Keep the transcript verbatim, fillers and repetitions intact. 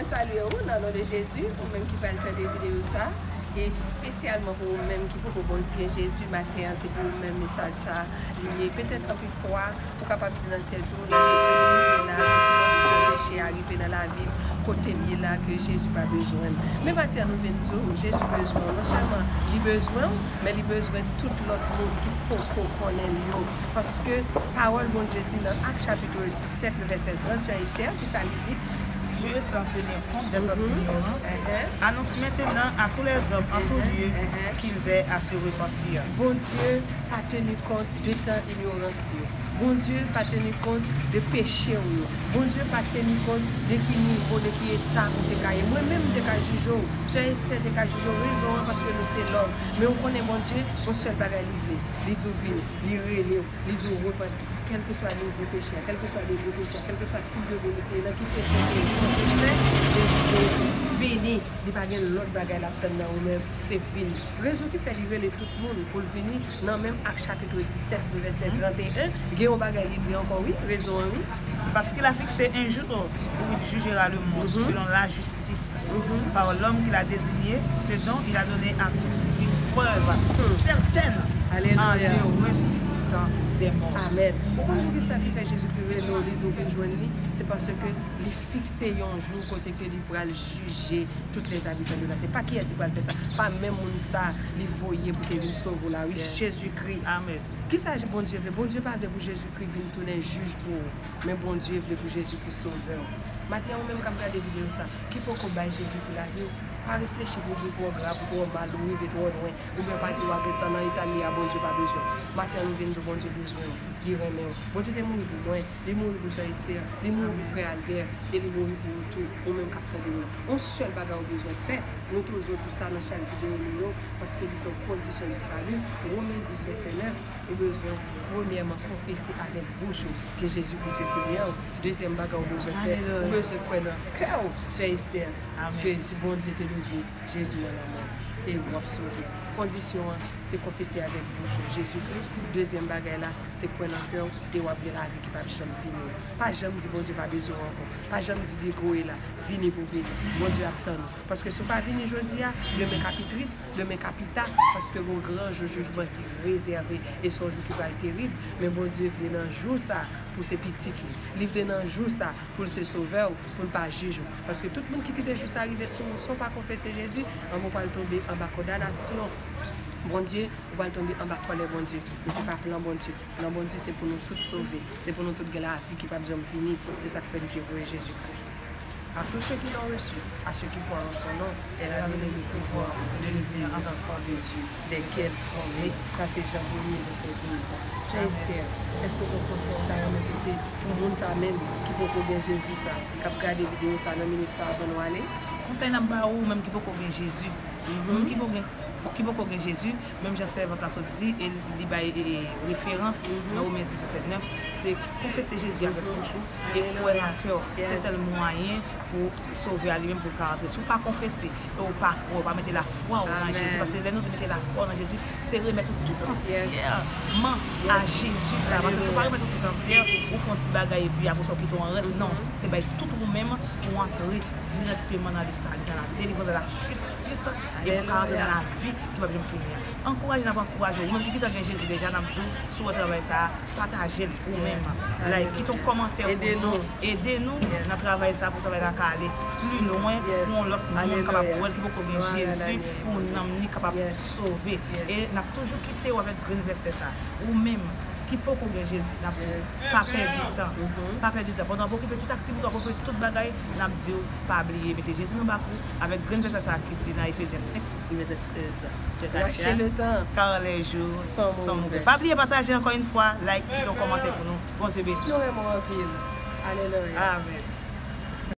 Mwen salye w nan non de Jezi, ou menm ki pral tande videyo sa, e espesyalman pou ou menm ki poko bon gen Jezi maten an, se pou ou menm mesaj sa li ye. Petèt anpil fwa, ou kapab di nan tèt ou, lè m rive la, ke dimansyon peche a rive nan lavi m, kote m ye la, ke Jezi pa bezwen m. Men maten an, nou vin di w, Jezi bezwen w. Non sèlman li bezwen w, men li bezwen tout lòt moun ki poko konnen l yo. Paske pawòl Bondye di nan Ak chapit disèt, le vèsè trant, sè Esther, ki sa li di? Dieu sans tenir compte des temps d'ignorance, annonce maintenant à tous les hommes en tout lieu qu'ils aient à se repentir. Bondye pa teni kont de tan inyorans yo. Bondye pa teni kont de peche w yo. Bondye pa teni kont de ki nivo, de ki eta ou te ka ye. Mwen menm, m te ka jije w. Sè Esther te ka jije w. Rezon an, paske nou se lòm. Men ou konnen Bondye, yon sèl bagay li vle. Li di w vini. Li rele w. Li di w repanti. Kèlkeswa nivo peche a, kèlkeswa degre peche a, kèlkeswa tip de moun ou te ye, nan ki peche ou te ye, sa w te fè, Jezi di w vini. Li pa gen lòt bagay l ap tann nan ou menm, se vini. Rezon ki fè li rele tout moun pou l vini, nan menm Ak chapit disèt, vèsè trant e en, gen yon bagay li di ankò, wi, rezon an, wi. Parce qu'il a fixé un jour où il jugera le monde selon la justice, par l'homme qu'il a désigné, ce dont il a donné à tous une preuve certaine en le ressuscitant des morts. Amèn. Ou konn poukisa ki fè Jezikri rele w, li di w vin jwenn li? Se paske li fikse yon jou kote ke li pral jije tout les habitants de la terre. Pa kiyès li pral fè sa? Pa menm moun sa li voye pou te vin sove w la, wi, Jezikri. Amèn. Kisa Bondye vle? Bondye pa vle pou Jezikri vin tounen jij pou ou, men Bondye vle pou Jezikri sove w. Maten an, ou menm k ap gade videyo sa, ki poko bay Jezikri lavi w, pa reflechi pou di w twò grav, ou twò mal, ou rive twò lwen, oubyen pa di w a gentan nan eta m ye a, Bondye pa bezwen w. Maten an, nou vin di w Bondye bezwen w, li renmen w. Bondye te mouri pou mwen, li mouri pou sè Esther, li mouri pou frè Albert, e li mouri pou ou tou, ou menm k ap tande m nan. Yon sèl bagay ou bezwen fè, nou toujou di sa nan chak videyo nou yo, paske li se yon kondisyon di sali. Women dis vèsè nèf, ou bezwen premyèman konfese avèk bouch ou ke Jezikri se Senyè w. Dezyèm bagay ou bezwen fè, ou bezwen kwè nan kè w, sè Esther, ke Bondye te leve Jezi nan lanmò, e w ap sove. Kondisyon an, se konfese avèk bouch ou Jezikri. Dezyèm bagay la, se kwè nan kè w, e w ap gen lavi ki p ap janm fini. Pa janm di Bondye pa bezwen w ankò. Pa janm di degoye la, vini pou vini. Bondye ap tann ou. Paske si w pa vini jodi a, demen ka pi tris, demen ka pi ta, paske gon gran jou jijman ki rezève, e se yon jou ki pral terib. Men Bondye vle nan jou sa pou se pitit li. Li vle nan jou sa pou l se sovè w, pou l pa jij ou. Paske tout moun ki kite jou sa rive sou ou san w pa konfese Jezi, anben w pral tonbe anba kondanasyon. Bondye, ou pral tonbe anba kòlè Bondye. Men se pa plan Bondye. Plan Bondye se pou nou tout sove. Se pou nou tout gen lavi ki p ap janm fini. Se sa k fè li te voye Jezikri. À tous ceux qui l'ont reçu, à ceux qui croient en son nom, elle a donné le pouvoir de devenir enfants de Dieu, desquels sont nés. Sa se Jan premye, vèsè douz. Sè Esther, èske w gen konsèy ou ta renmen pote pou moun sa menm ki poko gen Jezi sa, k ap gade videyo sa nan minit sa avan nou ale? Konsèy n ap ba ou, ou menm ki poko gen Jezi. Moun ki poko gen ki poko gen Jezi, menm jan sèvant la sot di, e li bay, e, e, referans nan Women dis vèsè nèf, se konfese Jezi avèk bouch ou e kwè nan kè w. Se sèl mwayen pou Sovè a li menm pou l ka antre. Si w pa konfese e w pa kwè, w pa mete lafwa w nan Jezi, paske lè nou di mete lafwa w nan Jezi, se remèt ou tout antyèman a Jezi sa. Paske si w pa remèt ou tout antyè, ou fè yon ti bagay epi apre sa w kite yon rès, non. Se bay tout ou menm pou w antre dirèkteman nan le salut, dans la délivrance, dans la justice, e pou w ka antre nan lavi ki p ap janm fini an. Ankouraje n ap ankouraje w. Ou menm ki gentan gen Jezi deja, n ap di w, si w wè travay sa a, pataje l ou menm. Like, kite yon kòmantè pou nou. Ede nou nan travay sa a, pou travay la ka ale pli lwen, pou yon lòt moun kapab wè l ki poko gen Jezi, pou nanm ni kapab sove. E n ap toujou kite w avèk grenn vèsè sa a. Ou menm, ki poko gen Jezi, n ap di w, pa pèdi tan. Pa pèdi tan. Pandan w ap okipe tout aktivite w, ap okipe tout bagay, n ap di w, pa bliye mete Jezi nan bak ou, avèk grenn vèsè sa a ki di nan Efezyen senk, vèsè sèz. Rache le temps, car les jours sont mauvais. Pa bliye pataje ankò yon fwa, like, kite yon kòmantè pou nou. Bondye beni. Nou renmen w anpil. Alelouya. Amèn.